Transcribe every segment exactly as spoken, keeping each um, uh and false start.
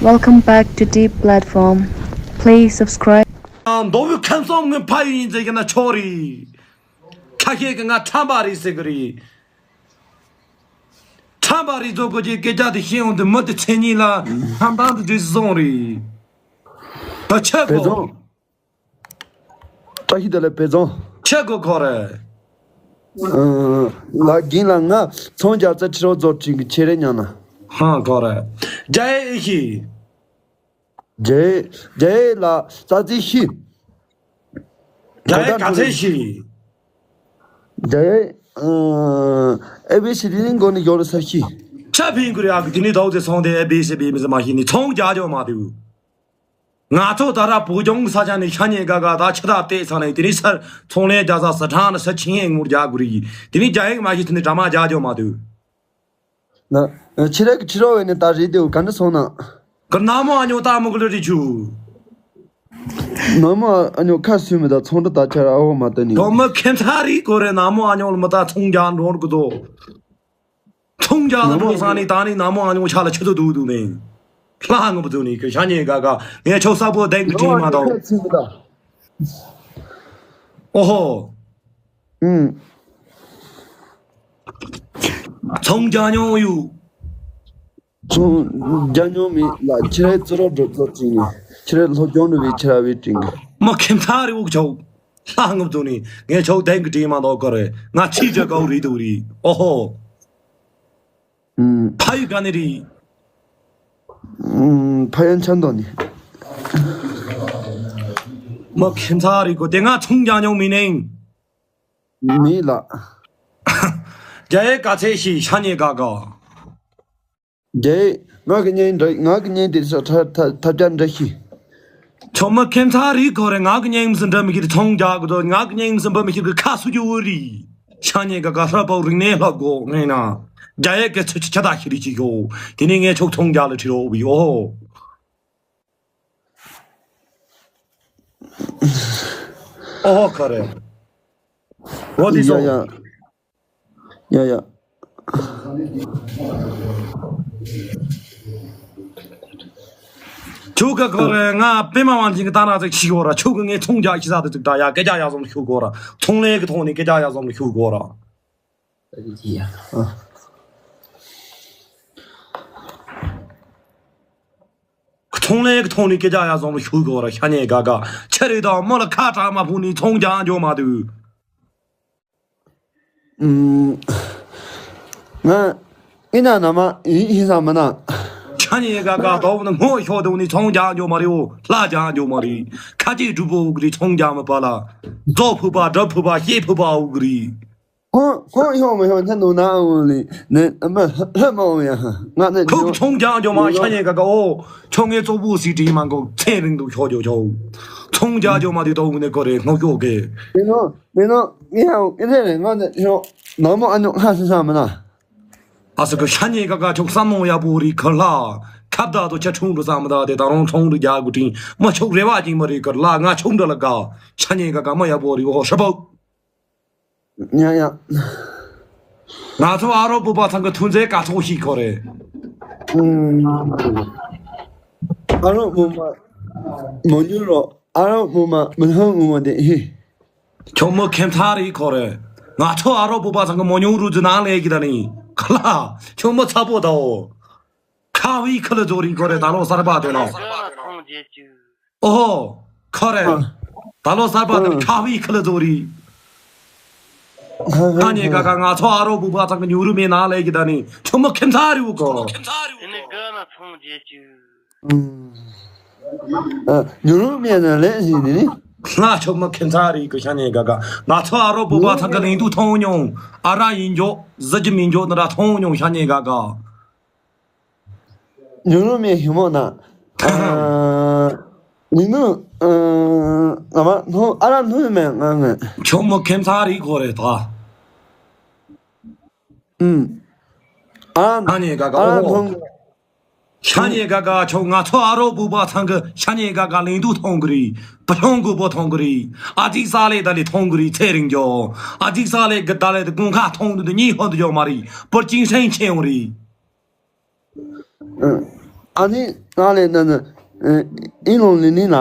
Welcome back to Deep Platform. Please subscribe. མདོ་དབུས་ཁམས་གསུམ་ངའི་ཕ་ཡུལ་ཡིན་ཟེར་གྱི་ན་ཆོག་རེད། ཁ་ཤས་ཀྱིས་ང་ཁྲམ་པ་རེད་ཟེར་གི་རེད། ཁྲམ་པ་རེད་ཟེར་གོ་ཅིག་སྐད་ཆ་དེ་བཤད་ཡོང་དུས་མི་དེ་མཚན་ཉིད་ལ་ཧམ་ཏང་དུ་འདྲེས་སོང་རེད། ད་ཆོག་གོ། བཀྲ་ཤིས་བདེ་ལེགས་དཔེ་བཟང་། ཆེ་གོ་ཁོ་རེ། ལ་རྒན་ལ་ང་ཚོང་རྒྱག་རྩལ་ཁྲི་རོ་རྫོགས་ཁྲིད་གི་ཆེ་རེ་ཉན་ན། ཧང་ཁོ་རེ། རྒྱ་ཡེ་ཨི་ཤི། རྒྱ་ཡེ་རྒྱ་ཡེ་ལ་རྩ་རྩི་ཤི། རྒྱ་ཡེ་ག་ཚད་ཤི། རྒྱ་ཡེ་ཨེ་བི་སི་ལི་ལིང་གོ་ནི་ཡོ་ལ་ས་ཤི། ཆ་ཕིང་གུ་རེ་ཨ་གི་དེ་ནི་དོག་ཚེ་སོང་དེ་ཨེ་བི་སི་བི་མི་ཟི་མ་ཤི་ནི་ཚོང་རྒྱག་ཆོག་མ་དུ། ང་ཚོ་ད་ར་བོད་ལྗོངས་ས་ཆ་ནས་ཤ་ཉེ་དགའ་དགའ་ད་ཆུ་ཐག་བཏེག་ཚར་ནས་དེ་ནས་ས་ཚོང་ལས་རྒྱག་ས་ཟི་ཁྲང་ནས་ས་ཆིན་ཡེ་ངུར་རྒྱག་དགོས་རེད། དེ་ནས་རྒྱ་ཡིག་མ་ཤེས་ཚུལ་ནས་འདྲ་མ་རྒྱག་རྒྱུ་མ་འདུག་ན་ཕྱི་རེ་གི་ཁྲི་རོ་བས་ནས་ད་རེད་དེའུ་ག་འདྲ་སོང་ན། གི་ན་མོ་ཨ་ཉོ་ད་མོ་གི་ལ་རི་ཆུ། ན་མོ་ཨ་ཉོ་ཁ་སུས་མི་ད་ཚོང་འདྲ་ད་ཆ་ར་ཨ་བོ་མ་ད་ནི། དོ་མི་ཁེམ་ཚ་རི་གོ་རེ་ན་མོ་ཨ་ཉོ་ལ་མི་ད་ཚོང་རྒྱག་འགྲོ་གི་དོ། ཚོང་རྒྱག་ལ་འགྲོ་ས་ནི་ད་ནི་ན་མོ་ཨ་ཉོ་ཆ་ལ་ཆུ་ཚོད་དུ་དུ་ནི། ལྷ་ངོ་བུ་དུ་ནི་ཁྱོད་ཤ་ཉེ་ག་ག་ངས་ཆོག་ས་པོ་དེང་གི་ཁྲིད་མ་དང་། ཨོ་ཧོ། ཨུམ། ཚོང་རྒྱག་མྱོང་ཡོད། ཚོང་རྒྱག་མྱོང་མེད་ལ་ཁྱེད་རའི་རྩི་རོགས་འགྲོ་ཚོ་བྱིན་ནས་ཁྱེད་རའི་སློབ་སྦྱོང་འགྲོ་བའི་ཁྱེད་ར་བའི་དྲིན་གི། མ་ཁེམ་ཚ་རི་འུག་ཆོག་ལྷ་ངོ་བུ་དུ་ནི་ངས་ཆོག་དེང་གི་ཁྲིད་མ་དང་ག་རེ་ང་ཆི་ཅག་གའུ་རི་དུ་རི་ཨོ་ཧོ། ཕ་ཡུལ་ག་ནས་རེད། ཕ་ཡུལ་ཆབ་མདོ་ནས། མ་ཁྱིམ་ཚང་རེད་གོ་དེ་སྔ་ཚོང་རྒྱག་མྱོང་མེད་ནའི། མེད་ལགས། རྒྱ་ཡིག་ག་ཚད་ཤེས་ཤ་ཉེ་ག་ག་རྒྱ་ཡིག་ང་གི་བརྙན་འདྲ་ང་གི་བརྙན་དེ་ས་ཐ་ཐ་ཐབས་ཆག་འདྲ་ཤེས། ཆོག་མ་ཁྱིམ་ཚང་རེད་གོ་རེད། ང་གི་བརྙན་མི་སྲིད་འདྲ་མི་ཤེས་དེ་ཚོང་རྒྱག་གི་འདུག་ང་གི་བརྙན་མི་སྲིད་འབུ་མི་ཤེས་གི་ཁ་སུ་རྒྱུ་བོ་རེད། ཤ་ཉེ་ག་ག་ཧྲ་པའོ་རིག་གནས་ལྷག་དགོས་ངས་ན། རྒྱ་ཡིག་གི་ཚུལ་ཆ་ད་ཤི་རི་ཅི་ཡོ། དེ་ནས་ངས་ཆོག་ཚོང་རྒྱག་ལ་ཁྲིད་རོགས་བི་ཨོ། ཨོ་ཁ་རེ། འོ་དེ་ཡ་སོང་། ཡ། ཡ་ཡ། ཁྱོད་ཀྱི་ཁོ་རེ་ང་པད་མ་དབང་ཆེན་གྱི་ཏང་ར་ཚིག་ཤིག་གོ་ར། ཁྱོད་ཀྱི་ངས་ཚོང་རྒྱག་ཤི་ས་དེ་ཚིག་ད་ཡ་སྐད་ཆ་ཡ་བཟོ་ལ་ཤུགས་གོ་ར། ཚོང་ལས་ཀྱི་ཐོག་ནས་སྐད་ཆ་ཡ་བཟོ་ལ་ཤུགས་གོ་ར། ཚོང་ལས་ཀྱི་ཐོག་ནས་སྐད་ཆ་ཡ་བཟོ་ལ་ཤུགས་གོ་ར། ཤ་ཉེ་ག་ག་ཆ་རེ་དང་མོ་ལ་ཁ་གྲག་མ་ཕུག་ནས་ཚོང་རྒྱག་འཇོག་མ་དུས། ང་ཨི་ན་ན་མ་ཡིན་ཡིན་ས་མ་ན། ཆ་ཉེ་ག་ག་དོག་ནི་ངོ་ཤོག་དོག་ནི་ཚོང་རྒྱག་འཇོག་མ་རེད་འོ། ལྷ་རྒྱག་འཇོག་མ་རེད། ཁ་ཅིག་སྒྲུབ་པོ་འུག་རེད། ཚོང་རྒྱག་མི་པ་ལ། མཛོ་ཕུ་པ་སྒྲ་ཕུ་པ་ཤེས་ཕུ་པ་འུག་རེད། ཁོང་ཁོང་ཤོག་མི་ཤོག་ཆ་ནུ་ན་འུག་ལི་ནི་མ་ཧ་མ་འུག་ཡ་ང་ནི་ཁོ་ཚོང་རྒྱག་འཇོག་མ་ཆ་ཉེ་ག་ག་འོ། ཁྱོད་ངའི་གཙོ་བོ་སི་ཏྲི་མ་འགོ་ཚེ་རིང་དུ་ཤོག་འཇོག་ཆོག་ཚོང་རྒྱག་འཇོག་མ་དེ་དོག་ནི་གོ་རེད་ངོ་ཤོག་གི། མི་ནོ། མི་ནོ། ངས་ཡང་ཨེ་ཐེ་རེ་ང་ནི་ཤོ་ནང་མོ་ཨ་ཉོ་ཧ་སི་ས་མི་ན། ཨ་སི་ཀ་ཤ་ཉེ་ག་ག་ཆོག་བསམ་མོ་ཡག་པོ་རི་ཁར་ལ། ཁབ་ད་དོ་ཆ་ཆུང་རུ་བསམ་མི་ད་དེ་ད་རུང་ཚོང་རུ་རྒྱག་དགོས་དྲིན་མ་ཆོག་རེ་བ་ཅིག་མ་རི་ཁར་ལ་ང་ཆོག་འདྲ་ལ་ག་ཤ་ཉེ་ག་ག་མ་ཡག་པོ་རི་འོ་ཧྲ་པོ། ཡ་ཡ། ང་ཚོ་ཨ་རོ་བུ་པ་ཚང་གི་ཐུན་རྫས་ག་ཚོགས་ཤིག་ཁོ་རེད། ཨ་རོ་བུ་པ་མོ་ཉུ་རོ། ཨ་རོ་མོ་མ་མི་ཧང་ངོ་མ་དེ་ཧི། ཁྱོད་མོ་ཁེམ་ཚ་རེད་ཁོ་རེ། ང་ཚོ་ཨ་རོ་བུ་པ་ཚང་གི་མོ་ཉུང་རུ་ཛི་ནང་ལས་ཀྱི་ད་ནི། ཁ་ལ། ཁྱོད་མོ་ཚ་པོ་ད་འོ། ཁ་བའི་ཁ་ལ་རྫོ་རིང་ཁོ་རེ་ད་ལོ་གསར་པ་དེ་ལ། ཨོ། ཁོ་རེ། ད་ལོ་གསར་པ་དེ་ཁ་བའི་ཁ་ལ་རྫོ་རིང་། ཁ་ཉེ་ག་ག་ང་ཚོ་ཨ་རོ་བུ་པ་ཚང་གི་ཉུང་རུ་མེད་ནང་ལས་ཀྱི་ད་ནི། ཁྱོད་མོ་ཁེམ་ཚ་རེད་འོ་ཁོ། དེ་ནི་དགའ་ན་ཚོང་རྒྱས་ཅུ། ཨ། ཉུང་རུ་མེད་ན་ལན་ཞིག་ནི་ནི། ལ་ཆོག་མ་ཁེམ་ཚ་རིག་གི་ཤ་ཉེ་ག་ག་ང་ཚོ་ཨ་རོ་བུ་པ་ཚང་གི་ལིང་དུ་མཐོང་མྱོང་། ཨ་ར་ཡིན་འཇོག་ཟི་ཇི་མིན་འཇོག་ནི་ར་མཐོང་མྱོང་ཤ་ཉེ་ག་ག་ཉུང་རུ་མེད་ཞིག་མོ་ན། ཨ། ཉིན་ནུ། ཨ། ང་མ་མཐོང་ཨ་ར་མཐོང་མེད་ང་ངས། ཆོག་མ་ཁེམ་ཚ་རིག་གོ་རེད་ད། ཨུམ། ཨ། ཤ་ཉེ་ག་ག་ཨོ། ཤ་ཉེ་ག་ག་ཆོག་ང་ཚོ་ཨ་རོ་བུ་པ་ཚང་གི་ཤ་ཉེ་ག་ག་ལིང་དུ་མཐོང་གི་རེད། བུ་ལོང་གི་བུ་མཐོང་གི་རེད། ཨ་ཙིག་ས་ལེ་ད་ལེ་མཐོང་གི་རེད་ཚེ་རིང་རྒྱོ། ཨ་ཙིག་ས་ལེ་གི་ད་ལེ་དེ་ཀུན་ཁ་མཐོང་དུ་དུ་གཉིས་ཧོན་དུ་རྒྱོ་མ་རེད་པར་ཅིང་སེང་ཆེ་ཡོང་རེད། ཨ་ནི་ན་ལེ་ན་ན་ཨིན་ལོང་ལི་ནི་ན།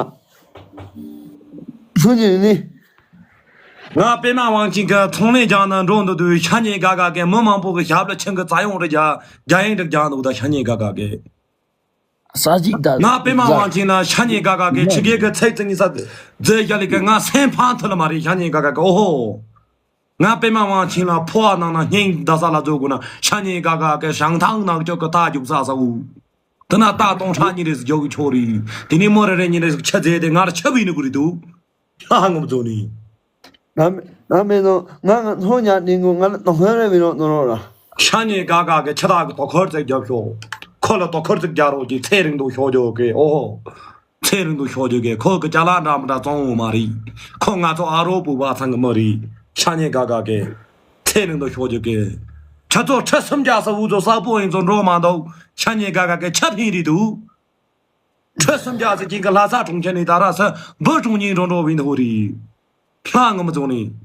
སུ་ཉི་ནི། ང་པད་མ་དབང་ཆེན་གྱི་ཚོང་ལས་རྒྱག་ན་འགྲོ་འདུག་དུས་ཤ་ཉེ་དགའ་དགའ་གི་མི་མང་པོ་གི་ཞབས་ལ་ཆང་གི་རྩ་ཡོང་རེ་རྒྱ་རྒྱ་ཡིན་རེ་རྒྱ་འདུག་ད་ཤ་ཉེ་དགའ་དགའ་གི། ས་གཅིག་ད། ང་པད་མ་དབང་ཆེན་ན་ཤ་ཉེ་དགའ་དགའ་གི་ཆི་གེ་གི་ཚེ་ཙི་ཉི་ས་རྫས་རྒྱ་ལི་གི་ང་སེམས་ཕམ་ཐུ་ལ་མ་རེད་ཤ་ཉེ་དགའ་དགའ་གི་ཨོ་ཧོ། ང་པད་མ་དབང་ཆེན་ལ་ཕོ་བ་ནང་ན་སྙིང་འདའ་ས་ལ་འཛུལ་དགོས་ན་ཤ་ཉེ་དགའ་དགའ་གི་བྱང་ཐང་ནག་ཅོག་གི་རྟ་རྒྱུག་ས་ས་འུ། དེ་ན་རྟ་སྟོང་ཕྲག་གཉིས་རེ་ཟིག་རྒྱག་གི་ཆོག་རེད། དེ་ནས་མོ་རེ་རེ་གཉིས་རེ་ཟིག་ཆ་མཛད་དེ་ང་ལ་ཆ་བུད་ནི་གི་རེད་འདུག་ལྷ་ངོ་མ་རྫོགས་ནི། ང་མེད་ང་མེད་ནོ་ང་ང་ཐོ་ཉག་ནི་ངོ་ང་ལ་ནོ་ཧོན་རེ་མི་རོ་ནོ་རོ་ར། ཤ་ཉེ་དགའ་དགའ་གི་ཆ་དག་གི་དོ་ཁོར་ཙིག་རྒྱབ་ཤོག་ཁོ་ལ་དོ་ཁོར་ཙིག་རྒྱག་རོགས་ཀྱི་ཚེ་རིང་དུ་ཤོག་རྒྱུ་གི་ཨོ། ཚེ་རིང་དུ་ཤོག་རྒྱུ་གི་ཁོ་གི་ཅ་ལག་འདྲ་མི་འདྲ་བཙོང་འོང་མ་རེད། ཁོ་ང་ཚོ་ཨ་རོ་བུ་བ་ཚང་གི་མི་རེད། ཤ་ཉེ་དགའ་དགའ་གི། ཚེ་རིང་དུ་ཤོག་རྒྱུ་གི། ཁྱེད་ཚོ་ཁྲི་སུམ་བརྒྱ་ས་འུ་ཚོ་ས་པོ་ཡིན་ཚོ་འགྲོ་མ་འདུག་ཤ་ཉེ་དགའ་དགའ་གི་ཆ་ཕིང་རེད་འདུག་ཁྲི་སུམ་བརྒྱ་ཟེར་གྱིན་གི་ལྷ་ས་གྲོང་ཁྱེར་ནས་ད་ར་ས་འབུ་གྲོང་ཉིན་འགྲོ་འགྲོ་བིན་ཧོ་རི། ལྷ་ངོ་མ་རྫོང་ནས།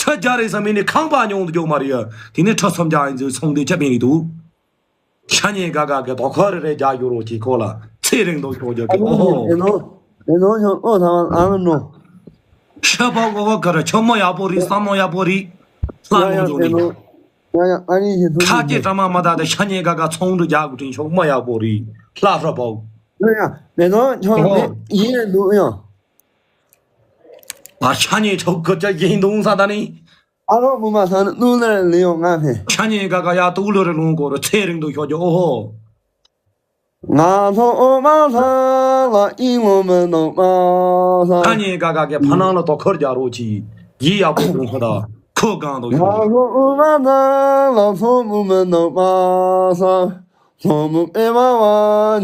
ཁྲི་བརྒྱ་རེ་ས་མིན་ནས་ཁང་པ་ཉུང་དུ་རྒྱོག་མ་རེད་ཡ། དེ་ནས་ཁྲི་སུམ་བརྒྱ་ཡིན་ཚོ་ཚོང་དེ་ཆ་མིན་རེད་འདུག་ཤ་ཉེ་དགའ་དགའ་གི་དོ་ཁོ་རེ་རེ་རྒྱག་རྒྱུ་རོ་གྱིས་ཁོ་ལ་ཚེ་རིང་དུ་ཤོག་རྒྱུ་གི་ཨོ་ཧོ། ཨེ་ནོ། ཨེ་ནོ་ཆོ་ཨོ་ཐ་ཨ་ནོ། ཤ་པ་གོ་བ་ག་ར་ཆོ་མོ་ཡག་པོ་རེད་བསམ་མོ་ཡག་པོ་རེད། ལྷ་ངོ་མ་རྫོང་ནས། ཡ་ཡ་ཨ་ནི་ཡིན་ཐུབ་ཁ་སྐྱེ་གྲ་མ་མ་ད་དེ་ཤ་ཉེ་དགའ་དགའ་ཚོང་འགྲོ་རྒྱག་དགོས་དྲིན་ཤོག་མ་ཡག་པོ་རེད་ལྷ་ཧྲ་པོ། ཡ་ཡ་མེ་ནོ་ཆོ་ཨོ། ཡིན་ཡིན་འདུག་ཡང་། ཨ་ཤ་ཉེ་ཆོ་གི་ཅག་ཡིན་འདུག་ས་ད་ནི། ཨ་རོགས་མུ་མ་ས་ནི་ནུ་ལེར་ལེ་ཡོང་ང་ཕེ། ཤ་ཉེ་དགའ་དགའ་ཡ་ཏུ་ལོ་རེ་ལོང་གོ་རེ་ཚེ་རིང་དུ་ཤོག་རྒྱུ་ཨོ་ཧོ། ང་ཚོ་ཨོ་མ་ས་ལ་ཨིན་ལོ་མི་ནོ་མ་ས། ཤ་ཉེ་དགའ་དགའ་གི་ཕ་ནང་ལ་དོ་ཁུར་རྒྱག་རོགས་གྱིས་ཡི་ཡག་པོ་ཁོང་ཁོ་ད་ཁོ་གང་དུ་ཤོག་ང་ཚོ་ཨོ་མ་ས་ལ་ཚོ་མུ་མི་ནོ་མ་ས། ཚོ་མུ་ཨེ་མ་བ་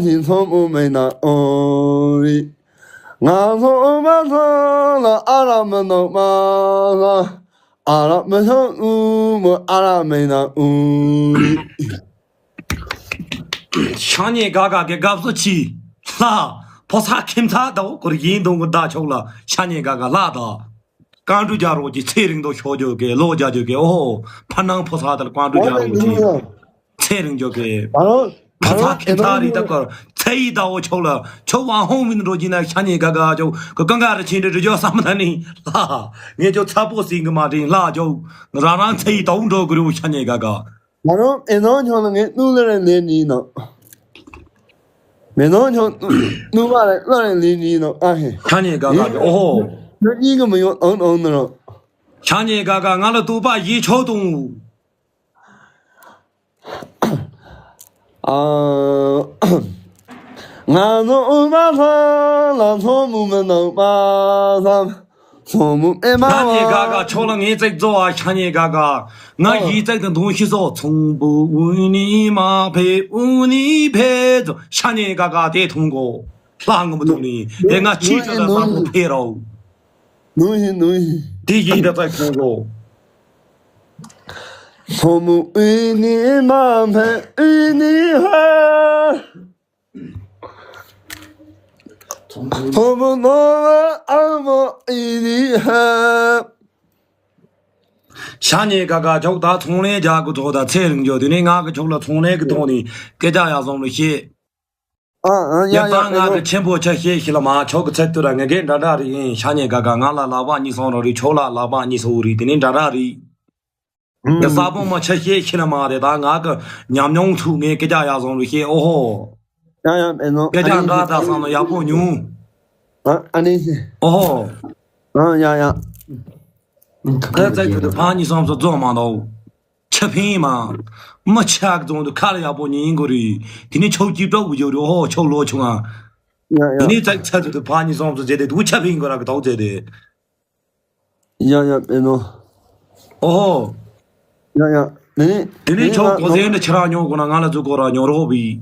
ཉིན་ཚོ་མུ་མེ་ན་ཨོ་རི། ང་ཚོ་ཨོ་མ་ས་ལ་ཨ་ར་མི་ནོ་མ་ས། ཨ་ར་མི་ཤོ་ཨུ་མོ་ཨ་ར་མེ་ན་ཨུ་རི། ཤ་ཉེ་དགའ་དགའ་གི་དགའ་བསུ་ཆེ། ལྷ། ཕོ་ས་ཁྱིམ་ཚ་དང་གོར་ཡིན་དུང་གི་ཟླ་ཆོག་ལ་ཤ་ཉེ་དགའ་དགའ་ལྷ་དང་། བཀའ་འགྲུལ་རྒྱག་རོགས་ཀྱི་ཚེ་རིང་དུ་ཤོག་རྒྱུ་གི་ལོ་རྒྱག་རྒྱུ་གི་ཨོ། ཕ་ནང་ཕོ་ས་དང་བཀའ་འགྲུལ་རྒྱག་རོགས་ཀྱི་ཚེ་རིང་རྒྱུ་གི། ཕོ་ས་ཁྱིམ་ཚ་རི་ད་གོར་ཚེ་ཡི་ཟླ་བོ་ཆོག་ལ་ཆོག་དབང་ཧོང་མིན་འགྲོ་གྱིན་ན་ཤ་ཉེ་དགའ་དགའ་ཆོག་གི་ཀང་ག་རི་ཆེན་འདྲི་རི་ཇོ་བསམ་ད་ནི་ལྷ། ངས་ཆོག་ཚ་པོ་སྲིང་གི་མ་དྲིན་ལྷ་ཆོག་རང་རང་ཚེ་ཡི་ཟླ་བོ་འགྲོ་གི་རི་བོ་ཤ་ཉེ་དགའ་དགའ། ང་རང་ཨེ་ནང་ཆུང་ལ་ངས་ནུ་ལ་རེ་ལེན་ནི་ནོ། མེ་ནང་ཆུང་ནུ་མ་རེ་ལ་རེ་ལེན་ནི་ནོ་ཨ་ཧེ། ཤ་ཉེ་དགའ་དགའ་གི་ཨོ་ཧོ། ནུ་གཉིས་ཀྱི་མི་ཡོང་ཨང་ཨང་ནི་རོ། ཤ་ཉེ་དགའ་དགའ་ང་ལ་དུག་པ་ཡིད་ཆོག་དུང་། ཨ། ང་ཚོ་དབུ་མ་ཚང་ལ་ཚོགས་མུ་མི་ནང་མ་བསམ། ཚོགས་མུ་ཨེ་མ་ཤ་ཉེ་དགའ་དགའ་ཆོག་ལ་ངའི་ཚིག་རྫོགས་ཨ་ཤ་ཉེ་དགའ་དགའ། ང་ཡིས་ཚིག་དང་དུང་ཤི་སོགས་ཚོང་བུ་དབུ་ནི་མ་ཕེ་དབུ་ནི་ཕེ་ཚོ་ཤ་ཉེ་དགའ་དགའ་དེ་ཐུང་གོ། ལྷ་ངོ་མ་ཐུང་ནི་དེ་ང་ཆི་ཆོ་ལ་ས་ཐུང་ཕེ་རོ། ནུ་ཡིན་ནུ་ཡིན། དེ་ཡིན་ད་ཚིག་ཐུང་གོ། ཚོགས་མུ་དབུ་ནི་མ་ཕེ་དབུ་ནི་ཕེ། ཐོ་མོ་ནོ་ཨ་མོ་ཨི་རི་ཧ། ཤ་ཉེ་དགའ་དགའ་ཇོག་ད་ཚོང་ལས་རྒྱག་གི་ཐོག་ད་ཚེ་རིང་འཇོག་དུས་ནས་ང་གི་ཕྱོགས་ལ་ཚོང་ལས་ཀྱི་ཐོག་ནས་སྐད་ཆ་ཡག་བཟང་ལ་བཤད། ཨ་ཨ་ཡ་ཡ་ཡ་ད་ང་གི་ཆེན་པོ་ཆ་ཤེས་ཤི་ལ་མ་ཆོག་གི་ཚད་དུ་ར་ངེ་གེ་འདྲ་འདྲ་རེ་ཡིན་ཤ་ཉེ་དགའ་དགའ་ང་ལ་ལག་པ་གཉིས་སོང་རོ་རེ་ཆོག་ལ་ལག་པ་གཉིས་སོ་རེ་དེ་ནས་འདྲ་འདྲ་རེ། ཡ་ས་བོན་མ་ཆ་ཤེས་ཤི་ན་མ་རེད་ད་ང་གི་ཉམས་མྱོང་ཚུགས་ངས་སྐད་ཆ་ཡག་བཟང་རུ་ཤེས་ཨོ་ཧོ། ཡ་ཡ་མེད་ནོ་སྐད་ཆ་འདྲ་ད་བསམ་ན་ཡག་པོ་ཉུང་། ཨ་ཨ་ནི་ཤི། ཨོ་ཧོ། ཨ་ཡ་ཡ། ཁ་ཚ་ཁྱོད་དུ་ཕ་གཉིས་སོང་སོ་རྫོགས་མ་འདུག་ཆ་ཕིང་མ། མ་ཆག་རྫོང་དུ་ཁ་ལ་ཡག་པོ་ཉིན་གོ་རི། དེ་ནི་ཆོག་ཅིབ་ཏོག་བུ་ཇོ་རི་ཨོ་ཧོ་ཆོག་ལོ་ཆུང་ཨ། ཡ་ཡ། དེ་ནི་ཚ་ཚ་དུ་དུ་ཕ་གཉིས་སོང་སོ་རྫེ་དེ་དུ་ཆ་ཕིང་གོ་ར་གི་ཏོག་རྫེ་དེ། ཡ་ཡ་པེ་ནོ། ཨོ་ཧོ། ཡ་ཡ། ནི་ནི། དེ་ནི་ཆོག་གོ་ཟེ་འདི་ཁྱེད་རང་ཉོ་དགོས་ན་ང་ལ་ཟུག་གོ་ར་ཉོ་རོགས་བི།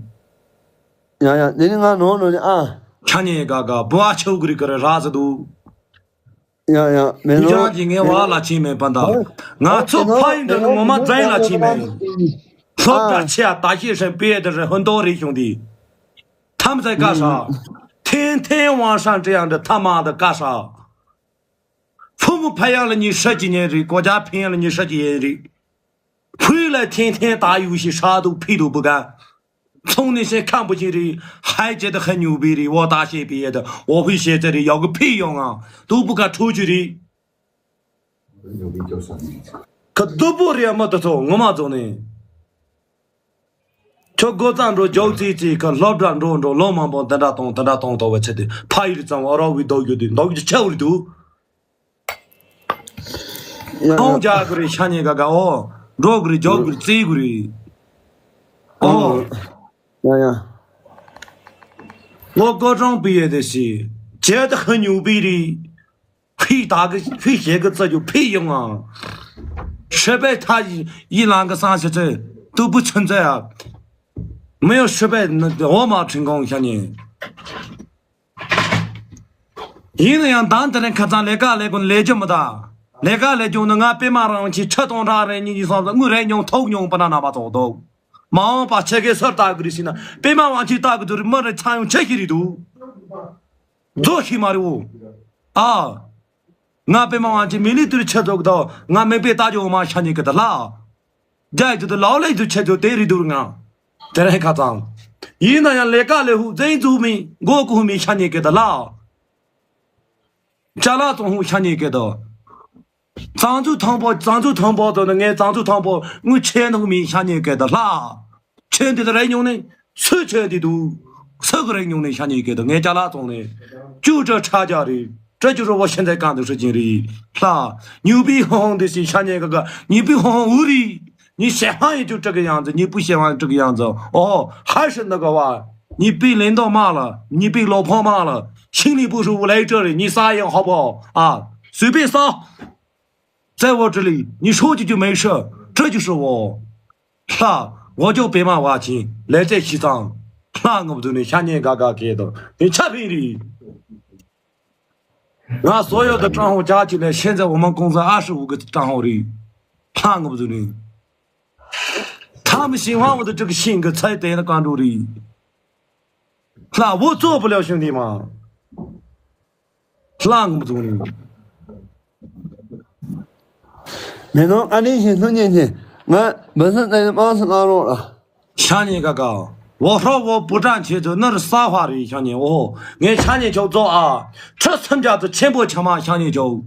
ཡ་ཡ་ནི་ནི་ང་ནོ་ནོ་ནི་ཨ། ཆ་ཉེ་ག་ག་བུ་ཨ་ཆོག་གི་རི་ག་རི་ར་ཟེ་དུ། ཡ་ཡ་མེ་ནོ། ཡུལ་ལྗོངས་ཀྱི་ངའི་བ་ལ་ཕྱིན་མེད་པ་འདའ། ང་ཚོ་ཕ་ཡིན་འདྲ་ནི་ངོ་མ་རྫ་ཡིན་ལ་ཕྱིན་མེད། སློབ་གྲྭ་ཆེ་ཨ་ད་ཤེས་ཧྲན་པེ་དེ་རི་ཧོན་ཏོ་རི་བྱུང་དི། ཐམ་ཟེ་ཀ་ཧྲ། ཐེན་ཐེན་ཝང་ཧྲན་ཏྲི་ཡང་འདི་ཐ་མ་དི་ཀ་ཧྲ། ཕུ་མུ་ཕ་ཡང་ལ་ཉི་ཧྲ་ཅི་ཉན་རི་གོ་ཇ་ཕི་ཡང་ལ་ཉི་ཧྲ་ཅི་ཡན་རི། ཕུ་ལ་ཐེན་ཐེན་ད་ཡུ་ཤི་ཧྲ་དུ་ཕི་དུ་བུ་ག་ཚོང་ནི་ཤེས་ཁམ་བུ་ཅིག་རེད། ཧའི་ཅེ་ད་ཧ་ཉུ་བི་རེད། འོ་ད་ཤེས་པི་ཡེ་ད་འོ་ཧུ་ཤེས་ཚེ་རེད། ཡག་གི་ཕི་ཡོང་ང་དུ་བུ་ཀ་ཁྲུ་ཅི་རེད། ཁ་དུ་བུ་རེད་མ་ད་ཚོ་ངོ་མ་ཚོ་ནི། ཁྱོད་སྒོ་རྩ་འགྲོ་རྒྱོག་ཙི་ཙི་ཁ་སློབ་གྲྭ་འགྲོ་འགྲོ་ལོ་མང་པོ་འདི་འདྲ་གཏོང་དེ་འདྲ་གཏོང་དོ་བའི་ཚེ་དེ་ཕ་ཡུལ་ཙམ་ཨ་རོག་བི་འདོག་རྒྱུ་དེ་འདོག་རྒྱུ་ཆེ་བ་རེད་འདུག་ཡ་ཡ། ཁོང་རྒྱག་གི་རེད་ཤ་ཉེ་ག་ག་འོ། འགྲོ་གི་རེད་རྒྱོག་གི་རེད་རྩེ་གི་རེད། ཨོ། ཡ་ཡ། ལོ་ཀོ་ཀྲོང་པི་ཡེ་དེ་སི། ཇེ་ད་ཧ་ཉུ་པི་རི། ཕི་ད་གི་ཕི་ཞེ་གི་རྩ་རྒྱུ་ཕི་ཡོང་ང་། ཤེ་པེ་ཐ་ཡི་ལང་གི་སང་ཤེ་ཚེ། ཏུ་པུ་ཆུན་ཚེ་ཡ། མི་ཡོ་ཤེ་པེ་འོ་མ་ཁྲིན་གོང་ཤ་ཉེ། ཡིན་ན་ཡང་ད་དེ་རིང་ཁ་སང་ལས་ཀ་ལས་ཀུན་ལས་རྒྱུ་མི་ད། ལས་ཀ་ལས་རྒྱུ་ནི་ང་པད་མ་རང་ཆེ་ཁྲི་སྟོང་ཕྲག་རེ་གཉིས་ཀྱི་སོང་ཙང་དངུལ་རེ་ཉུང་ཐོག་ཉུང་པ་ན་ན་མ་ཐོག་འདུག་མ་འོངས་པ་ཆེ་གེ་སར་ལྟ་གི་རེད་ཟེར་ན་པད་མ་དབང་ཆེན་ལྟ་གི་འདུག་རེད། མི་རེ་ཚང་ཡོང་ཆེ་ཤི་རེད་འདུག་རྫོགས་ཤི་མ་རེད་འོ། ཨ། ང་པད་མ་དབང་ཆེན་མི་ལི་དུར་ཆེ་ཐོག་དང་ང་མིག་དཔེ་ལྟ་རྒྱུ་འོ་མ་ཤ་ཉེ་གི་ད་ལ། རྒྱ་ཡི་དུ་དུ་ལའོ་ལེ་དུ་ཆེ་དུ་དེ་རི་དུར་ང་། དེ་རིང་ཁ་ཚང་། ཡིན་ན་ཡང་ལས་ཀ་ལས་ཧུ་ཛེང་ཛུ་མི་མགོ་ཀུ་ཧུ་མི་ཤ་ཉེ་གི་ད་ལ། ཅ་ལག་ཙོང་ཧུ་ཤ་ཉེ་གི་ད། གཙང་ཆུ་ཐང་པོ་གཙང་ཆུ་ཐང་པོ་དུ་ནི་ངས་གཙང་ཆུ་ཐང་པོ་དངུལ་ཆེ་ནུ་མི་ཤ་ཉེ་གི་ད་ལ། ཆེ་འདི་ད་རེ་ཉུང་ནི། སུ་ཆེ་འདི་དུ། སུ་གི་རེ་ཉུང་ནི་ཤ་ཉེ་གི་ད་ངས་ཅ་ལག་ཙོང་ནི། ཅུ་ཅ་ཁྲ་ཅ་རི། ཏྲ་ཅུ་རོ་བོ་ཤན་ཚའི་གང་དུ་ཧྲི་ཅིན་རི། ལྷ། ཉུ་པི་ཧོང་དི་སི་ཤ་ཉེ་ག་ག་ཉུ་པི་ཧོང་ཧོང་ཨུ་རི། ཉི་ཤེ་ཧང་ཡི་ཅུ་ཏྲ་གི་ཡང་ཛི་ཉི་པུ་ཤེ་ཧང་ཡི་ཏྲ་གི་ཡང་ཛི། ཨོ་ཧ་ཧྲི་ན་ག་བ། ཉི་པི་ལེན་དོ་མ་ལ། ཉི་པི་ལོ་ཕོ་མ་ལ། ཤིང་ལི་པུ་ཧྲུ་ལེ་ཏྲ་རི་ཉི་ས་ཡང་ཧོ་བོ། ཨ། སུ་པི་ས། ཙེ་བོ་ཏྲི་ལི། ཉི་ཧྲོ་ཅུ་ཅུ་མེ་ཤ། ཏྲ་ཅུ་ཧྲི་བོ། ལྷ། འོ་ཅོག་པད་མ་བ་ཆེན། ལས་ཚེ་ཤི་ཚང་། ལྷ་ངོ་བོ་དུ་ནི་ཤ་ཉེ་ག་ག་གེ་དོ། ནི་ཆ་ཕིན་རི། ང་སོ་ཡོ་དུ་ཀྲང་ཧོ་ཅག་ཅི་ལས་ཤེན་ཛ་འོ་མ་ཀོང་ཛ་ཨ་ཧྲི་འུ་གི་ཀྲང་ཧོ་རི། ལྷ་ངོ་བོ་དུ་ནི། ཐ་མི་ཤིང་ཧ་འོ་དུ་ཀྲི་གི་ཤིང་གི་ཚའི་དེ་ནི་གང་འགྲོ་རི། ལྷ་བོ་ཙོ་བུ་ལེའོ་ཤིང་དི་མ། ལྷ་ངོ་བོ་དུ་ནི། མེ་ནོ་ཨ་ནི་ཞིག་སུ་ཉན་ཆེ། ང་བུ་སུ་ཏེ་མང་སུ་ལ་རོགས་ལ། ཤ་ཉེ་ག་ག་འོ་ཧྲོ་བོ་པུ་ཀྲང་ཆེ་དུ་ནར་ས་ཧ་རི་ཤ་ཉེ་འོ། ངས་ཤ་ཉེ་ཆོག་ཛོ་ཨ། ཁྲི་སུམ་བརྒྱ་དུ་ཆེན་པོ་ཆ་མ་ཤ་ཉེ་ཆོག་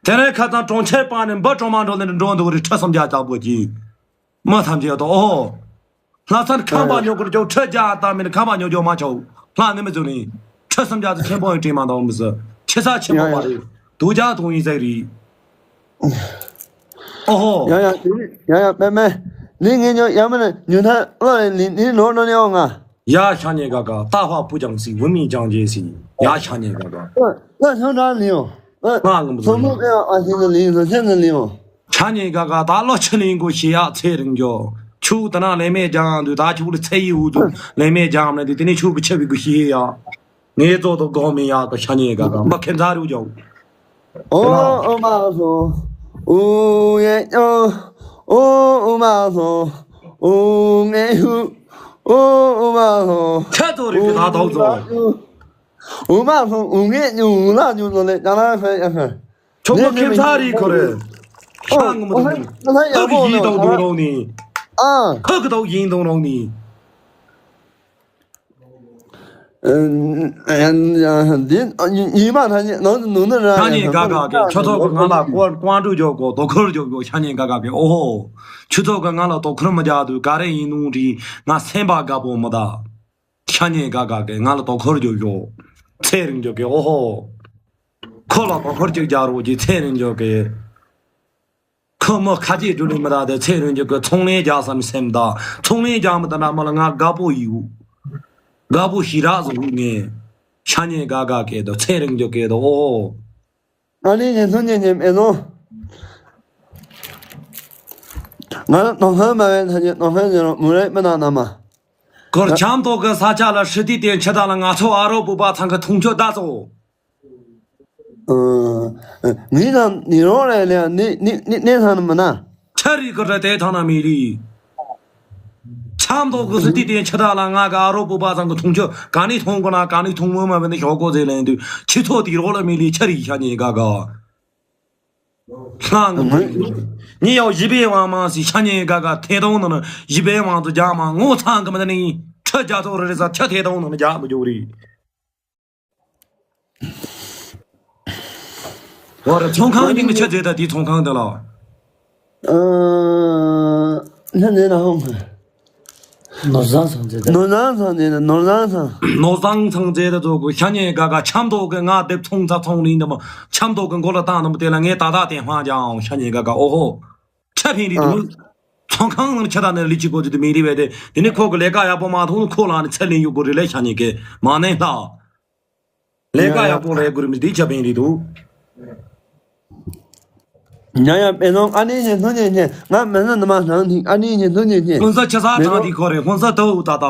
དེ་རིང་ཁ་ཚང་གྲོང་ཁྱེར་པ་ནི་འབུ་གྲོང་མ་འགྲོ་ལེ་འགྲོ་འདུག་རི་ཁྲི་སུམ་བརྒྱ་ལྟ་བུ་གྱིས། མ་ཐམས་ཅད་དོ་ཨོ། ལྷ་སར་ཁམས་པ་ཉོ་གུར་ཅོག་ཁྲི་བརྒྱ་ལྟ་མིན་ཁམས་པ་ཉོ་ཅོག་མ་ཆོག་ལྷ་ནི་མི་ཚུགས་ནི། ཁྲི་སུམ་བརྒྱ་དུ་ཆེན་པོ་ཡི་དྲིན་མ་འདོག་མི་སྲིད། ཁྱི་ས་ཆེན་པོ་པ་རེད། དུ་རྒྱ་དུང་ཡིན་ཟེར་རེད། ཨོ་ཧོ། ཡ་ཡ་ཡ་ཡ་པད་མ། ནི་ངས་ཉོ་ཡ་མ་ནི་ཉོ་ཐ་ཨོ་ནི་ནི་ནོར་ནོར་ནི་ཨོ་ང་། ཡ་ཤ་ཉེ་ག་ག་ཏ་ཧ་པུ་ཅང་སི་ཝུ་མི་ཅང་ཇེ་སི། ཡ་ཤ་ཉེ་ག་ག་ང་ཤང་ཀྲང་ལི་ཡོང་། ང་ངམ་ཚོ་མོ་ཨེ་ཨ་ཤིང་ལི་ཡོང་ཚོ་ཤན་ལི་ཡོང་། ཤ་ཉེ་ག་ག་ད་ལོ་ཆི་ལིང་གོ་ཤི་ཡ་ཚེ་རིང་འགྱོ། ཆུ་ད་ན་ལེ་མེ་ཇང་དུ་ད་ཆུ་ལི་ཚེ་ཡི་འུ་དུ་ལེ་མེ་ཇང་ནི་དུ་དེ་ནི་ཆུ་གི་ཆེ་བི་གུ་ཤི་ཡ། ངེ་ཙོ་དོ་གོ་མི་ཡ་ག་ཤ་ཉེ་ག་ག་མ་ཁེན་ཚ་རུ་འགྱོ། ཨོ་ཨོ་མ་སོ། ཨུ་ཡེ་ཨོ། ཨོ་ཨོ་མ་སོ། ཨུ་ངེ་ཧུ། ཨོ་ཨོ་མ་སོ། ཁ་ཙོ་རི་གི་ད་དོག་ཙོ། ཨུ་མ་སོ་ཨུ་ངེ་ཉུ་ལ་ཉུ་ལོ་ལེ་ད་ལ་ཧེ་ཡ་ཧེ། ཆོག་མ་ཁེམ་ཚ་རི་ཁོ་རེ། ཤ་ངོ་མ་དང་། ཁ་གི་ཡིན་དང་དུང་རོང་ནི། ཨ། ཁ་གི་དང་ཡིན་དང་རོང་ནི། འདི་ཉི་མ་ཐ་ཉི་ནང་དུ་ནུ་ནུ་ར་ཤ་ཉེ་ག་ག་གི་ཁྱོད་ཚོ་གི་ང་ལ་ཀོ་ཀོང་ཀྲུ་འཇོག་གོ་དོ་ཁུར་འཇོག་གོ་ཤ་ཉེ་ག་ག་གི་ཨོ་ཧོ། ཁྱོད་ཚོ་གི་ང་ལ་དོ་ཁུར་མི་རྒྱག་དུས་ག་རེ་ཡིན་ནུང་དྲི་ང་སེམས་པ་དགའ་པོ་མི་གདའ། ཤ་ཉེ་ག་ག་གི་ང་ལ་དོ་ཁུར་འཇོག་གོ། ཚེ་རིང་འཇོག་གི་ཨོ་ཧོ། ཁོ་ལ་དོ་ཁུར་ཅིག་རྒྱག་རོགས་ཀྱི་ཚེ་རིང་འཇོག་གི། ཁོ་མོ་ཁ་ཆེ་རྒྱུ་ལི་མི་ད་དེ་ཚེ་རིང་རྒྱུ་གི་ཚོང་ལས་རྒྱག་བསམ་སེམས་ད་ཚོང་ལས་རྒྱག་མི་ད་ན་མ་ལ་ང་དགའ་པོ་ཡིའུ། དགའ་པོ་ཞི་རག་བཟོ་ངས། ཤ་ཉེ་ག་ག་གེ་དོ་ཚེ་རིང་རྒྱུ་གེ་དོ་ཨོ། ང་ནི་ཉན་ཐུང་ཉན་ཉན་མེད་ནོ། ང་ལ་ནོ་ཧན་མ་བན་ཐ་ཉེ་ནོ་ཧན་ཉེ་རོ་མུ་རེ་མི་ན་ན་མ། གོར་ཆམ་ཏོག་གི་ས་ཆ་ལ་ཧྲི་ཏི་ཏེན་ཆི་ད་ལ་ང་ཚོ་ཨ་རོ་བུ་པ་ཚང་གི་འཐུང་ཆོ་ད་ཚོ། ངའི་ནང་ནི་རོ་རེ་ལེ་ནི་ནི་ནི་ནི་ཐང་མ་ན། ཆ་རི་གི་རེ་དེ་ཐང་ན་མི་རི། ཆམ་ཏོག་གི་སི་ཏི་དེ་ཆ་ད་ལ་ང་ག་ཨ་རོ་བུ་པ་ཚང་གི་འཐུང་ཆོ་ག་ནི་འཐུང་གོ་ན་ག་ནི་འཐུང་མོ་མ་བེ་ནི་ཞོག་གོ་ཟེ་ལེན་དུ་ཁྱི་ཚོ་དི་རོ་ལ་མི་རི་ཆ་རི་ཤ་ཉེ་ག་ག། ལྷང་ངི་ཡོ་ཞི་བའི་དབང་མང་སི་ཤ་ཉེ་ག་ག་ཐེ་དོང་ནང་ཞི་བའི་དབང་དུ་རྒྱ་མ་ངོ་ཚང་གི་མི་ད་ནི་ཁྲ་ ཁྱི་རྒྱ་ཐོག་རེ་རེ་ས་ཁྱི་ཐེ་དང་ནང་རྒྱག་མི་འཇོག་རེད། འོ་རེད། ཚོང་ཁང་ཡིན་ནི་ཆི་ཟེར་ད་དེའི་ཚོང་ཁང་དེ་ལ། ཨ། ནི་ནི་ན་ཧོང་། ནོར་བཟང་ཚང་ཟེར་ད། ནོར་བཟང་ཚང་ཟེར་ན་ནོར་བཟང་ཚང་། ནོར་བཟང་ཚང་ཟེར་ད་ཚོ་གི་ཤ་ཉེ་ག་ག་ཆམ་ཐོག་གི་ང་དེབ་ཚོང་ཚ་ཚོང་ལིན་དམ་ཆམ་ཐོག་གི་མགོ་ལ་བཏང་དམ་དེ་ལ་ངས་ད་ད་དེ་ཧང་ཀྱང་ཤ་ཉེ་ག་ག་ཨོ་ཧོ། ཆ་ཕིན་རི་དུ། ཚོང་ཁང་ནང་ཆ་ད་ནི་ལི་ཅི་གོ་ཅི་དུ་མི་རི་བས་དེ་དེ་ནི་ཁོ་གི་ལས་ཀ་ཡག་པོ་མ་ཐོང་ཁོ་ལ་ནི་ཚད་ལེན་ཡོད་གོ་རི་ལས་ཤ་ཉེ་གེ་མ་ནས་ལྷ། ལས་ཀ་ཡག་པོ་རེད་གུ་རི་མི་དེ་ཆ་ཕིན་རི་དུ། ཉ་ཡ་པེ་ནོང་ཨ་ནི་ཉེ་ནུ་ཉེ་ཉེ་ང་མེ་ནོ་ནུ་མ་ནང་ནི་ཨ་ནི་ཉེ་ནུ་ཉེ་ཉེ། ཧུན་ས་ཆ་ས་ཐང་དི་ཁོ་རེ་ཧུན་ས་ཏོ་ད་ད།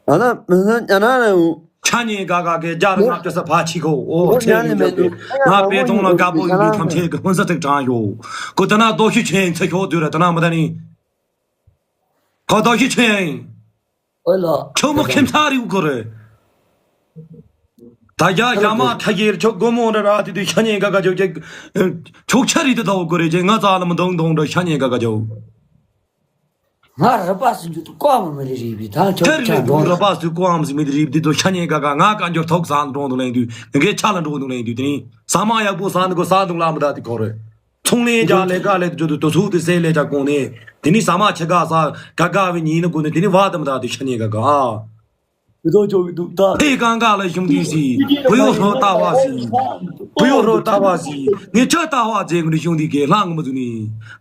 ཨ་ན་མེ་ནོ་ཉ་ན་རེ་འུ། ཆ་ཉེ་ག་ག་གེ་རྒྱ་རི་ང་ཏོ་ས་ཕ་ཆི་ཁོ་ཨོ་ཆེ་ཉ་ནི་མེ་ནུ། ང་པེ་ཐོང་ལ་དགའ་པོ་ཡིན་ཐམས་ཅད་གི་ཧུན་ས་ཐིག་དྲང་ཡོ། གོ་ད་ན་རྡོ་ཤུ་ཆེན་ཚེ་ཤོ་དུ་ར་ད་ན་མ་ད་ནི། ཁོ་རྡོ་ཤུ་ཆེན། ཨོ་ལ། ཁྱོད་མོ་ཁྱིམ་ཚང་རིག་གོ་རེད། ད་རྒྱ་ཞྭ་དམར་ཁྲ་རྒྱལ་ཁྱོད་སྒོ་མོ་འདྲ་ར་དེ་དུས་ཤ་ཉེ་ག་ག་ཅོག་ཅིག་ཁྱོད་ཆ་རིག་དུ་དའོ་གོ་རེད་ཅེ་ང་ཙ་ལ་མི་འདང་འདང་འདྲ་ཤ་ཉེ་ག་ག་ཅོག་ང་རི་པ་སུ་འཇུ་དུ་ཀོ་མ་མི་རི་རིག་པའི་ཐང་ཆ་ཆ་འདྲོང་། རི་པ་སུ་ཀོ་མ་སུ་མི་རི་རིག་དུ་དུ་ཤ་ཉེ་ག་ག་ང་ཀ་འཇོར་ཐོག་ས་འདྲོང་དུ་ལེན་དུས་ངའི་ཆ་ལ་འདྲོང་དུ་ལེན་དུས་དེ་ནི་ས་མ་ཡག་པོ་ས་འདི་གོ་ས་འདུག་ལ་མི་ད་དེ་གོ་རེད། ཚོང་ལས་རྒྱག་ལས་ཀ་ལས་དུ་དུ་སུ་དུ་སེ་ལས་ཀ་གོང་ནས་དེ་ནི་ས་མ་ཆ་ག་ས་ག་ག་བའི་ཉིན་ནི་གོ་ནས་དེ་ནི་བ་དམ་ད་དུ་ཤ་ཉེ་ག་ག་ཨ། བི་དོ་ཅོ་བི་དུ་ད། ཕེ་གང་ག་ལ་ཞུང་དུས་སི་བུ་ཡོ་ཧྲོ་ལྟ་བ་སི་བུ་ཡོ་ཧྲོ་ལྟ་བ་སི་ངས་ཁྱོད་ལྟ་བ་མཛད་ངུ་ནི་ཞུང་དུས་གེ་ལྷང་མི་ཚུ་ནི་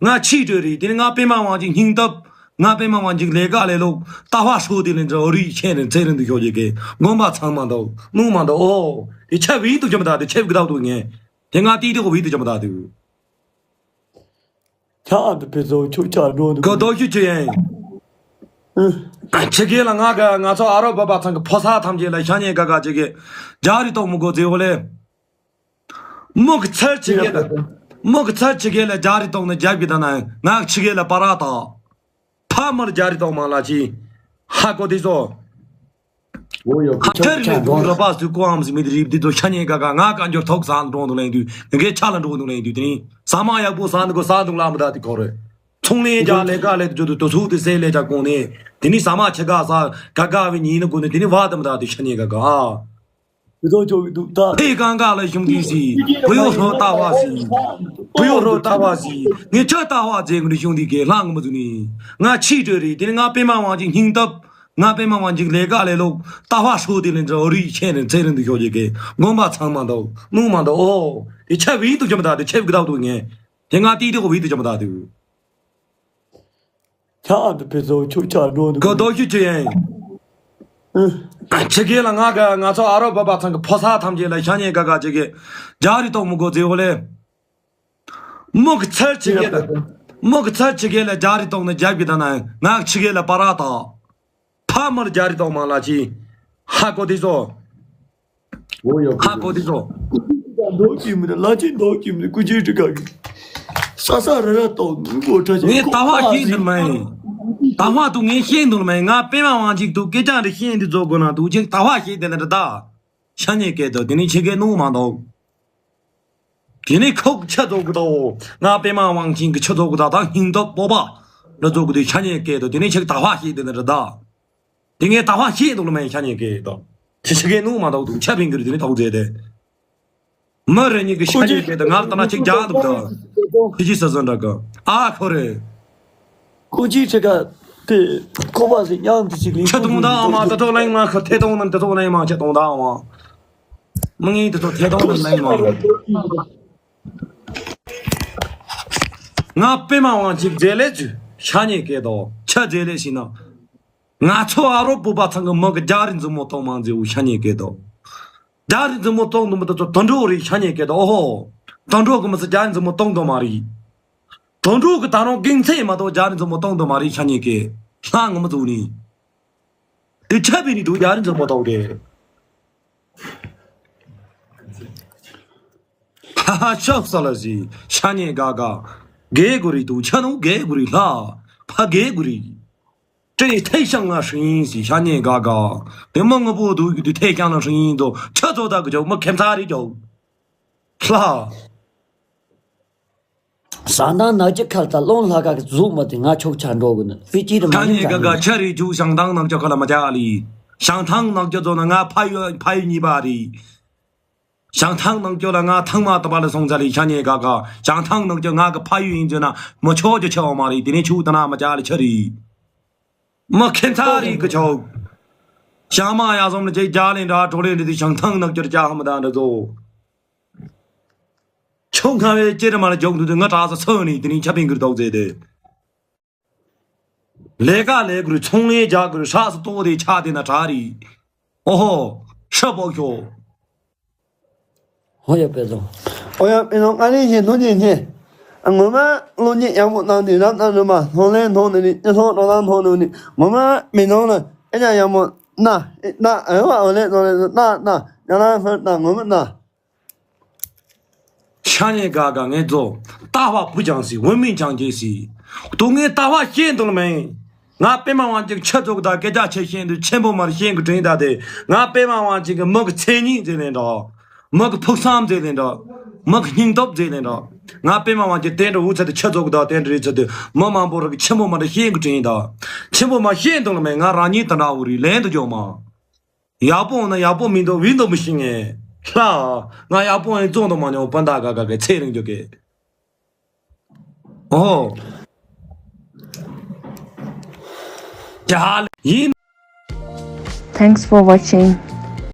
ང་ཕྱིས་བྲོས་རེད། དེ་ནི་ང་པད་མ་དབང་ཅིག་སྙིང་སྟོབས་ང་པད་མ་དབང་ཅིག་ལས་ཀ་ལས་ལོག་ལྟ་བ་ཧྲོ་དེ་ལས་འདྲ་འོ་རི་ཁྱེད་རེ་ཚེ་རིང་དུ་ཤོག་ཅིག་གེ་དགོན་པ་ཚང་མ་འདུག་ནུ་མ་འདུག་ཨོ་དེ་ཆ་བི་དུ་ཅམ་ད་དེ་ཆེབ་གི་ད་དུ་ངས་དེ་ང་ཏི་དེ་གོ་བི་དུ་ཅམ་ད་དུ། ཆ་ཨ་དུ་ཕེ་ཚོ་ཆོ་ཆ་འགྲོ་འདུག་ག་དོ་ཤུ་ཅི་ཡིན། ཨུ། ཆི་གེ་ལ་ང་ག་ང་ཚོ་ཨ་རོ་བ་བ་ཚང་གི་ཕོ་ས་ཐམས་ཅད་ལ་ཤ་ཉེ་ག་ག་ཅི་གེ་རྒྱ་རི་ཏོག་མི་གོ་ཛེ་འོ་ལེ། མོ་གི་ཚར་ཆི་གེ་ལ་མོ་གི་ཚར་ཆི་གེ་ལ་རྒྱ་རི་ཏོག་ནི་རྒྱབ་གི་ད་ན་ང་ཆི་གེ་ལ་པ་ར་ཏོག་ཕ་མར་རྒྱ་རི་ཏོག་མ་ལ་ཅི་ཧ་གོ་དེ་ཚོ། ཨོ་ཡོ། ཁ་ཐར་ལས་དུ་ར་པ་སུ་ཀོ་ཨམ་སི་མི་དི་རིབ་དི་དོ་ཤ་ཉེ་ག་ག་ང་ཀ་འགྱུར་ཐོག་ས་འགྲོ་འདུག་ལེན་དུས་ངའི་ཆ་ལ་འགྲོ་འདུག་ལེན་དུས་དེ་ནི་ས་མ་ཡག་པོ་ས་འདི་གོ་ས་འདུག་ལ་མི་ད་དི་གོ་རེད། ཚོང་ལས་རྒྱག་ལས་ཀ་ལས་དུ་དུ་སུ་དི་སེ་ལས་ཀ་གོང་ནས་དེ་ནི་ས་མ་ཆ་ག་ས་ག་ག་བའི་ཉིན་ནི་གོ་ནས་དེ་ནི་བ་དམ་ད་དི་ཤ་ཉེ་ག་ག་ཨ། བི་དོ་ཅོ་བི་དུ་ད། ཕེ་གང་ག་ལ་ཞུང་དུས་སི་བུ་ཡོ་ཧྲོ་ལྟ་བ་སི་བུ་ཡོ་ཧྲོ་ལྟ་བ་སི་ངས་ཁྱོད་ལྟ་བ་མཛད་ངུ་ནི་ཞུང་དུས་གེ་ལྷང་མི་ཚུ་ནི་ང་ཕྱིས་བྲོས་རེད། དེ་ནི་ང་པད་མ་དབང་ཅིག་སྙིང་སྟོབས་ང་པད་མ་དབང་ཅིག་ལས་ཀ་ལས་ལོག་ལྟ་བ་ཧྲོ་དེ་ལས་འདྲ་འོ་རི་ཁྱེད་རེ་ཚེ་རིང་དུ་ཤོག་ཅིག་གེ་དགོན་པ་ཚང་མ་འདུག་ནུ་མ་འདུག་ཨོ་དེ་ཆ་བི་དུ་ཅམ་ད་དེ་ཆེབ་གི་ད་དུ་ངས་དེ་ང་ཏི་དེ་གོ་བི་དུ་ཅམ་ད་དུ། ཆ་ཨ་དུ་ཕེ་ཚོ་ཆོ་ཆ་འགྲོ་འདུག་ག་དོ་ཤུ་ཅི་ཡིན། ཨུ། ཆི་གེ་ལ་ང་ག་ང་ཚོ་ཨ་རོ་བ་བ་ཚང་གི་ཕོ་ས་ཐམས་ཅད་ལ་ཤ་ཉེ་ག་ག་ཅི་གེ་རྒྱ་རི་ཏོག་མི་གོ་ཛེ་འོ་ལེ། མོ་གི་ཚར་ཆི་གེ་ལ་མོ་གི་ཚར་ཆི་གེ་ལ་རྒྱ་རི་ཏོག་ནི་རྒྱབ་གི་ད་ན་ང་ཆི་གེ་ལ་པ་ར་ཏོག་ཕ་མར་རྒྱ་རི་ཏོག་མ་ལ་ཅི་ཧ་གོ་དེ་ཚོ། ཨོ་ཡོ། ཧ་གོ་དེ་ཚོ། འདོག་གི་མི་ལ་ཅི་འདོག་གི་མི་ཀུ་ཅི་ཏི་ཀ་གི་ས་ས་ར་ར་ཏོག་མི་གོ་ཁྲ་ཅན་ངས་ལྟ་བ་ཤེས་འདུག་མ་ཡིན། ལྟ་བ་དུ་ངས་ཤེས་འདུག་མ་ཡིན། ང་པད་མ་དབང་ཅིག་དུ་སྐད་ཆ་འདི་ཤེས་འདི་ཚོ་དགོས་ན་དུ་ཅིག་ལྟ་བ་ཤེས་དེ་འདྲ་ད། ཤ་ཉེ་སྐད་དོ་དེ་ནི་ཆི་གེ་ནུ་མ་འདུག་དེ་ནི་ཁོག་ཆ་ཚོགས་གི་དོ། ང་པད་མ་དབང་ཆེན་གི་ཆ་ཚོགས་གི་ད་ད་སྙིང་སྟོབས་སྤོབས་པ་ལ་ཚོགས་གི་དེ་ཤ་ཉེ་སྐད་དོ་དེ་ནི་ཆི་གེ་ལྟ་བ་ཤེས་དེ་ནི་རེད་ད། དེ་ངས་ལྟ་བ་ཤེས་འདུག་ལ་མ་ཡིན་ཤ་ཉེ་སྐད་དོ། ཆི་ཆི་གེ་ནུ་མ་འདུག་དུ་ཆ་ཕིང་གི་རེད་དེ་ནི་ཐོག་མཛད་དེ། མི་རེ་གཉིས་ཀྱི་ཤ་ཉེ་སྐད་དོ་ང་ལ་ལྟ་ན་ཅིག་རྒྱག་འདུག་ད། ཁྱི་ཅི་ས་ཟོན་འདྲ་གི་ཨ་ཁོ་རེད། ཀུ་ཅི་ཁྲི་ཀ་དེ་ཁོ་པ་ཟིག་ཉང་དུ་ཅིག་ལིང་ཆ་དུང་ད་མ་ད་ཐོག་ལེང་མ་ཁོ་ཐེ་ཏོང་ནམ་ད་ཐོག་ལེང་མ་ཆ་དུང་ད་མ། མི་ངན་དེ་ཚོ་ཐེ་གཏོང་དུ་ལེན་མ། ང་པད་མ་དབང་ཆེན་མཛད་ལས་ཚུལ་ཤ་ཉེ་སྐད་དོ་ཆ་མཛད་ལས་ཤིག་ན། ང་ཚོ་ཨ་རོ་བོད་པ་ཚང་གི་མི་གི་རྒྱ་རི་མཛུབ་མོ་གཏོང་མ་མཛད་འུ་ཤ་ཉེ་སྐད་དོ། རྒྱ་རི་མཛུབ་མོ་གཏོང་དུ་མི་དེ་ཚོ་དུད་འགྲོ་རེད་ཤ་ཉེ་སྐད་དོ་ཨོ་ཧོ། དུད་འགྲོ་གི་མི་ཚོ་རྒྱ་རི་མཛུབ་མོ་གཏོང་དུ་མ་རེད། དུད་འགྲོ་གི་ད་རུང་དགེ་མཚན་མ་གཏོགས་རྒྱ་རི་མཛུབ་མོ་གཏོང་དུ་མ་རེད་ཤ་ཉེ་སྐད་ལྷ་ངོ་མི་ཚོ་ནི། དེ་ཆ་བི་ནི་འདུག་རྒྱ་རི་མཛུབ་མོ་གཏོང་དེ། ཧ་ཧ་ཤོག་ས་ལ་ཟི་ཤ་ཉེ་ག་ག་གེ་གུ་རི་དུ་ཆ་ནུ་གེ་གུ་རི་ལྷ་ཕ་གེ་གུ་རི། ཏྲེ་ཐེ་ཤང་ང་ཧྲིང་ཡིན་ཟི་ཤ་ཉེ་ག་ག་དེ་མ་ངུ་པོ་དུ་གི་དུ་ཐེ་ཤང་ལ་ཧྲིང་ཡིན་དོ་ཆ་ཚོ་ད་གི་ཇོ་མ་ཁེམ་ཚ་རི་ཇོ། ལྷ། ཞང་ཐང་ནག་ཅི་ཁར་ད་ལོང་ལྷ་ཁ་གི་ཟུག་མ་དེ་ང་ཆོག་ཆ་འགྲོ་གི་ནི་ཕི་ཅི་རི་མ་ཁ་ཉེ་ཡིན་ག་ག་ཀྱང་ཆ་རེ་ཆུ་ཞང་ཐང་ནག་ཅི་ཁ་ལ་མ་ཅག་ལི། ཞང་ཐང་ནག་ཅི་ཚོ་ན་ང་ཕ་ཡུལ་ཕ་ཡུལ་གཉིས་པ་རེད། ཞང་ཐང་ནག་ཅི་ལ་ང་ཐང་མ་ཏི་པ་ལ་སོང་ཚ་ལི་ཤ་ཉེ་ག་ག་ཞང་ཐང་ནག་ཅི་ང་གི་ཕ་ཡུལ་ཡིན་ཟེར་ན་མི་ཆོག་ཅི་ཆ་བ་མ་རེད། དེ་ནས་ཆུ་ད་ན་མ་ཅག་ལི་ཆ་རེད། མ་ཁེན་ཚ་རི་གི་ཆོག་ཞང་མ་ཡ་སོམ་ལ་ཅེ་རྒྱ་ལེན་འདྲ་གྲོ་ལེན་འདྲ་དེ་ཞང་ཐང་ནག་ཅོར་ཅ་ཧ་མ་དང་འདྲ་ཚོ། ཆུང་ཁ་བའི་ཅེ་ར་མ་ལ་འཇོག་འདུག་དུས་ང་གྲྭ་ས་ཚོ་ནི་དེ་ནི་ཆ་པིང་གིར་དོག་ཟེར་ཏེ། ལས་ཀ་ལས་གུར་ཚོང་ལས་རྒྱག་གུར་ཧྲག་སུ་ཏོག་དེ་ཆ་དེ་ན་གྲ་རི། ཨོ་ཧོ། ཧྲ་པོ་ཤོ། ཧོ་ཡ་པེ་ལོ། ཨོ་ཡ་པེ་ལོ་ང་ནི་ཞེ་ཐོ་ཉེ་ཉེ། ངོ་མ་བློ་ཉེ་ཡག་པོ་གནང་དུས་རབ་གནང་ནུ་མ་ཐོང་ལེན་ཐོང་ནི་ནི་སྤྱི་ཚོགས་འགྲོ་སྟངས་ཐོང་ནི་ནི་ངོ་མ་མི་ནོང་ལ་ཨེ་ཉ་ཡག་མོ་ན་ཨེ་ན་ཨེ་བ་འོ་ལེ་ནོ་ལེ་ན་ན་ཉ་ལ་ཧར་ན་ངོ་མ་ན། ཤ་ཉེ་ག་ག་ངེ་ཚོ་ལྟ་བ་བུ་ཅང་སི་འོན་མིན་ཅང་གེ་སི། དུ་ངའི་ལྟ་བ་ཤེས་འདུག་མེད། ང་པད་མ་དབང་ཅིག་ཆ་ཚོགས་དང་སྐད་ཆ་ཆེ་ཤེས་འདུག་ཆེན་པོ་མར་ཤེས་གི་དྲིན་ད་དེ་ང་པད་མ་དབང་ཅིག་གི་མི་གི་མཚན་ཉིད་ཟེར་ལེན་འདྲ། མི་གི་ཕུགས་བསམ་ཟེར་ལེན་འདྲ། མི་གི་སྙིང་སྟོབས་ཟེར་ལེན་འདྲ། ང་པད་མ་དབང་ཅིག་དེ་འདྲ་འུ་ཚ་དེ་ཆ་ཚོགས་དང་དེ་འདྲ་རེད་ཚ་དེ་མི་མང་པོ་རིག་ཆེན་པོ་མར་ཤེས་གི་དྲིན་ད། ཆེན་པོ་མར་ཤེས་འདུག་མེད། ང་རང་ཉིད་ད་འདྲ་བོ་རིག་ལན་དུ་འཇོག་མ། ཡག་པོ་ན་ཡག་པོ་མི་འདུག་བི་འདུག་མི་ཤེས་ངེ། ལྷ། ང་ཡག་པོ་ཡིན་བཙོང་དུ་མ་མྱོང་བ་ད་ག་ག་ག་ཚེ་རིང་འཇོག་གེ། ཨོ། ཡ་ཡིན། Thanks for watching.